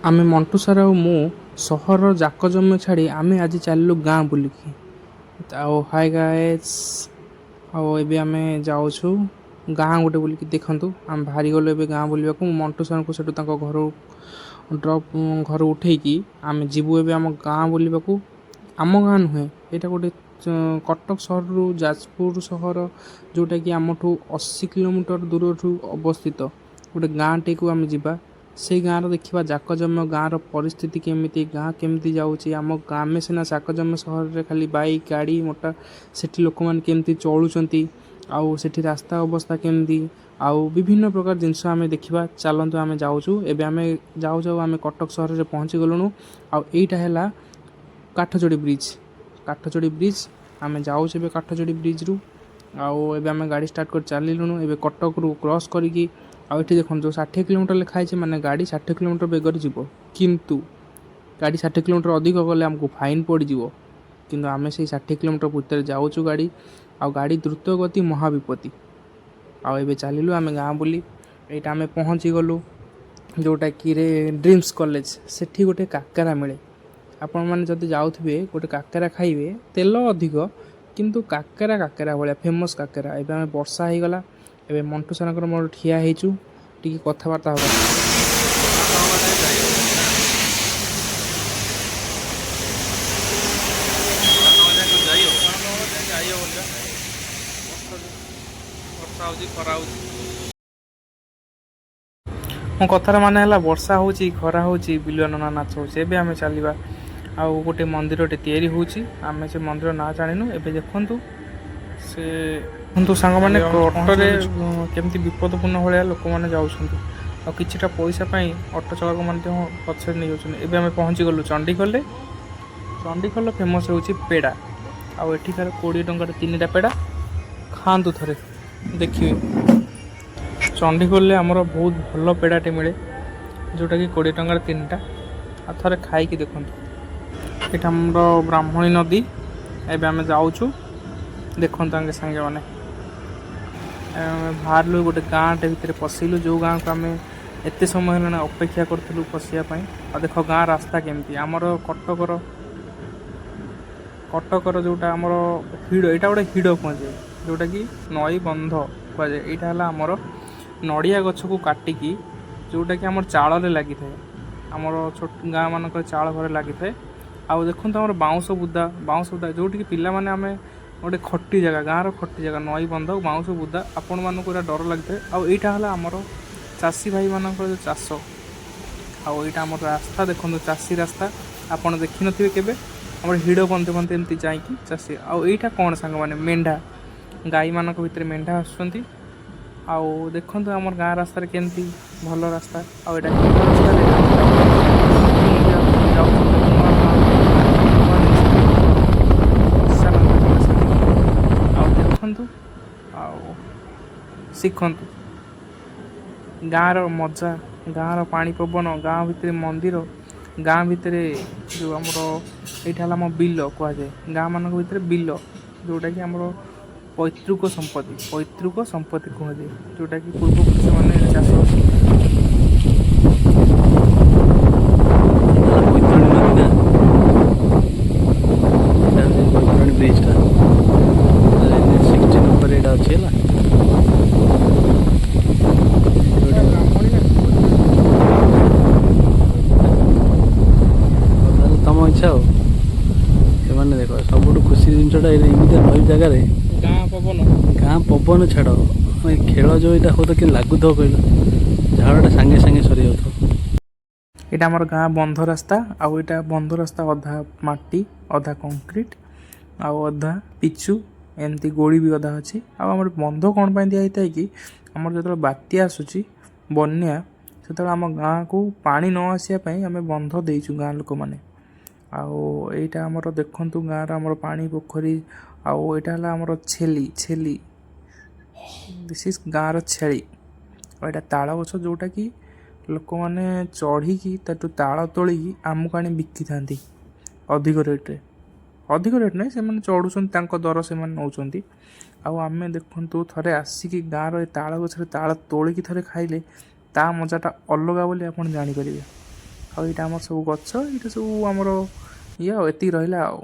ଆମେ ମଣ୍ଟୁ ସାର୍ ଆଉ ମୁଁ ସହରର ଜାକଜମ ଛାଡ଼ି ଆମେ ଆଜି ଚାଲିଲୁ ଗାଁ ବୁଲିକି। ଆଉ ହାଏ ଗାଏସ୍, ଆଉ ଏବେ ଆମେ ଯାଉଛୁ ଗାଁ ଗୋଟେ ବୁଲିକି। ଦେଖନ୍ତୁ, ଆମେ ବାହାରି ଗଲୁ ଏବେ ଗାଁ ବୁଲିବାକୁ। ମୁଁ ମଣ୍ଟୁ ସାର୍ଙ୍କୁ ସେଠୁ ତାଙ୍କ ଘରୁ ଡ୍ରପ୍, ଘରୁ ଉଠେଇକି ଆମେ ଯିବୁ ଏବେ ଆମ ଗାଁ ବୁଲିବାକୁ। ଆମ ଗାଁ ନୁହେଁ, ଏଇଟା ଗୋଟେ କଟକ ସହରରୁ ଯାଜପୁର ସହର, ଯେଉଁଟାକି ଆମଠୁ 80 କିଲୋମିଟର ଦୂରଠୁ ଅବସ୍ଥିତ ଗୋଟେ ଗାଁଟିକୁ ଆମେ ଯିବା। ସେଇ ଗାଁର ଦେଖିବା ଜାକଜମ, ଗାଁର ପରିସ୍ଥିତି କେମିତି, ଗାଁ କେମିତି ଯାଉଛି। ଆମ ଆମେ ସିନା ଜାକଜମ ସହରରେ ଖାଲି ବାଇକ୍, ଗାଡ଼ି ମୋଟର, ସେଠି ଲୋକମାନେ କେମିତି ଚଳୁଛନ୍ତି ଆଉ ସେଠି ରାସ୍ତା ଅବସ୍ଥା କେମିତି ଆଉ ବିଭିନ୍ନ ପ୍ରକାର ଜିନିଷ ଆମେ ଦେଖିବା। ଚାଲନ୍ତୁ, ଆମେ ଯାଉଛୁ ଏବେ। ଆମେ ଯାଉ ଯାଉ ଆମେ କଟକ ସହରରେ ପହଞ୍ଚି ଗଲୁଣୁ। ଆଉ ଏଇଟା ହେଲା କାଠଯୋଡ଼ି ବ୍ରିଜ୍। କାଠଯୋଡ଼ି ବ୍ରିଜ୍, ଆମେ ଯାଉଛୁ ଏବେ କାଠଯୋଡ଼ି ବ୍ରିଜ୍ରୁ। ଆଉ ଏବେ ଆମେ ଗାଡ଼ି ଷ୍ଟାର୍ଟ କରି ଚାଲିଲୁଣୁ ଏବେ କଟକରୁ କ୍ରସ୍ କରିକି। ଆଉ ଏଠି ଦେଖନ୍ତୁ, 60 କିଲୋମିଟର ଲେଖା ହେଇଛି, ମାନେ ଗାଡ଼ି 60 କିଲୋମିଟର ବେଗରେ ଯିବ। କିନ୍ତୁ ଗାଡ଼ି 60 କିଲୋମିଟର ଅଧିକ ଗଲେ ଆମକୁ ଫାଇନ୍ ପଡ଼ିଯିବ। କିନ୍ତୁ ଆମେ ସେଇ 60 କିଲୋମିଟର ଭିତରେ ଯାଉଛୁ ଗାଡ଼ି। ଆଉ ଗାଡ଼ି ଦ୍ରୁତ ଗତି ମହାବିପତ୍ତି। ଆଉ ଏବେ ଚାଲିଲୁ ଆମେ ଗାଁ ବୁଲି। ଏଇଟା ଆମେ ପହଞ୍ଚିଗଲୁ ଯେଉଁଟାକି ରେ ଡ୍ରିମ୍ସ କଲେଜ। ସେଠି ଗୋଟେ କାକରା ମିଳେ। ଆପଣମାନେ ଯଦି ଯାଉଥିବେ, ଗୋଟେ କାକରା ଖାଇବେ। ତେଲ ଅଧିକ, କିନ୍ତୁ କାକରା କାକରା ଭଳିଆ, ଫେମସ୍ କାକରା। ଏବେ ଆମେ ବର୍ଷା ହେଇଗଲା। ଏବେ ମଣ୍ଟୁ ସାରଙ୍କର ମୋର ଠିଆ ହେଇଛୁ, ଟିକେ କଥାବାର୍ତ୍ତା ହେବା। ବର୍ଷା ହେଉଛି, ଖରା ହେଉଛି। ମୋ କଥାର ମାନେ ହେଲା, ବର୍ଷା ହେଉଛି, ଖରା ହେଉଛି, ବିଲୁଆ ନନା ନାଚ ହେଉଛି। ଏବେ ଆମେ ଚାଲିବା। ଆଉ ଗୋଟେ ମନ୍ଦିରଟେ ତିଆରି ହେଉଛି, ଆମେ ସେ ମନ୍ଦିର ନାଁ ଜାଣିନୁ। ଏବେ ଦେଖନ୍ତୁ, ସେ ଦେଖନ୍ତୁ ସାଙ୍ଗମାନେ, ଅଟୋରେ କେମିତି ବିପଦପୂର୍ଣ୍ଣ ଭଳିଆ ଲୋକମାନେ ଯାଉଛନ୍ତି। ଆଉ କିଛିଟା ପଇସା ପାଇଁ ଅଟୋ ଚାଳକ ମଧ୍ୟ ପଛରେ ନେଇଯାଉଛନ୍ତି। ଏବେ ଆମେ ପହଞ୍ଚିଗଲୁ ଚଣ୍ଡିଖୋଲରେ। ଚଣ୍ଡିଖୋଲ ଫେମସ୍ ହେଉଛି ପେଡ଼ା। ଆଉ ଏଠିକାର 20 ଟଙ୍କାରେ ତିନିଟା ପେଡ଼ା। ଖାଆନ୍ତୁ ଥରେ, ଦେଖିବେ। ଚଣ୍ଡିଖୋଲରେ ଆମର ବହୁତ ଭଲ ପେଡ଼ାଟେ ମିଳେ, ଯେଉଁଟାକି 20 ଟଙ୍କାରେ ତିନିଟା। ଆଉ ଥରେ ଖାଇକି ଦେଖନ୍ତୁ। ଏଇଟା ଆମର ବ୍ରାହ୍ମଣୀ ନଦୀ। ଏବେ ଆମେ ଯାଉଛୁ। ଦେଖନ୍ତୁ ଆଙ୍ଗେ ସାଙ୍ଗମାନେ, ଆମେ ବାହାରିଲୁ, ଗୋଟେ ଗାଁଟେ ଭିତରେ ପଶିଲୁ, ଯେଉଁ ଗାଁକୁ ଆମେ ଏତେ ସମୟ ହେଲାଣି ଅପେକ୍ଷା କରିଥିଲୁ ପଶିବା ପାଇଁ। ଆଉ ଦେଖ ଗାଁ ରାସ୍ତା କେମିତି। ଆମର କଟକର ଯେଉଁଟା ଆମର ହିଡ଼, ଏଇଟା ଗୋଟେ ହିଡ଼ କୁହାଯାଏ, ଯେଉଁଟାକି ନଈ ବନ୍ଧ କୁହାଯାଏ। ଏଇଟା ହେଲା ଆମର ନଡ଼ିଆ ଗଛକୁ କାଟିକି, ଯେଉଁଟାକି ଆମର ଚାଳରେ ଲାଗିଥାଏ, ଆମର ଛୋଟ ଗାଁ ମାନଙ୍କରେ ଚାଳ ଘରେ ଲାଗିଥାଏ। ଆଉ ଦେଖନ୍ତୁ ଆମର ବାଉଁଶ ବୁଦା। ବାଉଁଶ ବୁଦା ଯେଉଁଠିକି ପିଲାମାନେ ଆମେ ଗୋଟେ ଖଟି ଜାଗା, ଗାଁର ଖଟି ଜାଗା, ନଈ ବନ୍ଧ, ବାଉଁଶ ବୁଦା, ଆପଣମାନଙ୍କୁ ଏଇଟା ଡର ଲାଗିଥାଏ। ଆଉ ଏଇଟା ହେଲା ଆମର ଚାଷୀ ଭାଇମାନଙ୍କର ଯେଉଁ ଚାଷ। ଆଉ ଏଇଟା ଆମର ରାସ୍ତା, ଦେଖନ୍ତୁ, ଚାଷୀ ରାସ୍ତା। ଆପଣ ଦେଖିନଥିବେ କେବେ, ଆମର ହିଡ଼ ବନ୍ଧେ ବନ୍ଧେ ଏମିତି ଯାଇକି ଚାଷୀ। ଆଉ ଏଇଟା କ'ଣ ସାଙ୍ଗମାନେ? ମେଣ୍ଢା, ଗାଈମାନଙ୍କ ଭିତରେ ମେଣ୍ଢା ଆସୁଛନ୍ତି। ଆଉ ଦେଖନ୍ତୁ ଆମର ଗାଁ ରାସ୍ତାରେ କେମିତି ଭଲ ରାସ୍ତା। ଆଉ ଏଇଟା ହିଡ଼ ରାସ୍ତାରେ ଆମେ ଯାଉଛନ୍ତି, ନୂଆ ନୂଆ ନୂଆ ଜିନିଷ। ଚାଲନ୍ତୁ ଯିବା ସେଠିକି। ଆଉ ଦେଖନ୍ତୁ ଆଉ ଶିଖନ୍ତୁ ଗାଁର ମଜା, ଗାଁର ପାଣି ପବନ, ଗାଁ ଭିତରେ ମନ୍ଦିର, ଗାଁ ଭିତରେ ଯେଉଁ ଆମର ଏଇଟା ହେଲା ଆମ ବିଲ କୁହାଯାଏ। ଗାଁମାନଙ୍କ ଭିତରେ ବିଲ, ଯେଉଁଟାକି ଆମର ପୈତୃକ ସମ୍ପତ୍ତି, ପୈତୃକ ସମ୍ପତ୍ତି କୁହାଯାଏ, ଯେଉଁଟାକି ପୂର୍ବପୁରୁଷମାନେ ଚାଷ ଏଇଟା ହେଲା ବୈତରଣୀ ନଦୀ ନା? ଏଇଟା ହେଉଛି ବୈତରଣୀ ବ୍ରିଜଟା। 16 ଉପରେ ଏଇଟା ଅଛି। ହେଲା, ଏଇଠି ଗୋଟେ ବ୍ରାହ୍ମଣୀ ନା। ତାହେଲେ ତମ ଇଚ୍ଛା। ଆଉ ସେମାନେ ଦେଖ, ସବୁଠୁ ଖୁସି ଜିନିଷଟା ଏଇ ଏମିତିଆ ନଈ ଜାଗାରେ ଗାଁ ପବନ। ଗାଁ ପବନ ଛାଡ଼, ମାନେ ଖେଳ ଯେଉଁ ଏଇଟା ହଉଥିବ, କେମିତି ଲାଗୁଥିବ କହିଲ? ଝାଳଟା ସାଙ୍ଗେ ସାଙ୍ଗେ ସରିଯାଉଥିବ। ଏଇଟା ଆମର ଗାଁ ବନ୍ଧ ରାସ୍ତା। ଆଉ ଏଇଟା ବନ୍ଧ ରାସ୍ତା, ଅଧା ମାଟି, ଅଧା କଂକ୍ରିଟ ଆଉ ଅଧା ପିଚୁ, ଏମିତି ଗୋଡ଼ି ବି ଅଧା ଅଛି। ଆଉ ଆମର ବନ୍ଧ କ'ଣ ପାଇଁ ଦିଆ ହେଇଥାଏ କି ଆମର ଯେତେବେଳେ ବାତ୍ୟା ଆସୁଛି, ବନ୍ୟା, ସେତେବେଳେ ଆମ ଗାଁକୁ ପାଣି ନ ଆସିବା ପାଇଁ ଆମେ ବନ୍ଧ ଦେଇଛୁ ଗାଁ ଲୋକମାନେ। ଆଉ ଏଇଟା ଆମର ଦେଖନ୍ତୁ ଗାଁର ଆମର ପାଣି ପୋଖରୀ। ଆଉ ଏଇଟା ହେଲା ଆମର ଛେଲି। ଛେଲି, this is ଗାଁର ଛେଳି। ଆଉ ଏଇଟା ତାଳ ଗଛ, ଯେଉଁଟାକି ଲୋକମାନେ ଚଢ଼ିକି ତାଠୁ ତାଳ ତୋଳିକି ଆମକୁ ଆଣି ବିକିଥାନ୍ତି ଅଧିକ ରେଟ୍ରେ। ଅଧିକ ରେଟ୍ ନାହିଁ, ସେମାନେ ଚଢ଼ୁଛନ୍ତି, ତାଙ୍କ ଦର ସେମାନେ ନେଉଛନ୍ତି। ଆଉ ଆମେ ଦେଖନ୍ତୁ, ଥରେ ଆସିକି ଗାଁର ଏ ତାଳ ଗଛରେ ତାଳ ତୋଳିକି ଥରେ ଖାଇଲେ ତା ମଜାଟା ଅଲଗା ବୋଲି ଆପଣ ଜାଣିପାରିବେ। ଆଉ ଏଇଟା ଆମର ସବୁ ଗଛ, ଏଇଟା ସବୁ ଆମର ଇଏ, ଆଉ ଏତିକି ରହିଲା ଆଉ।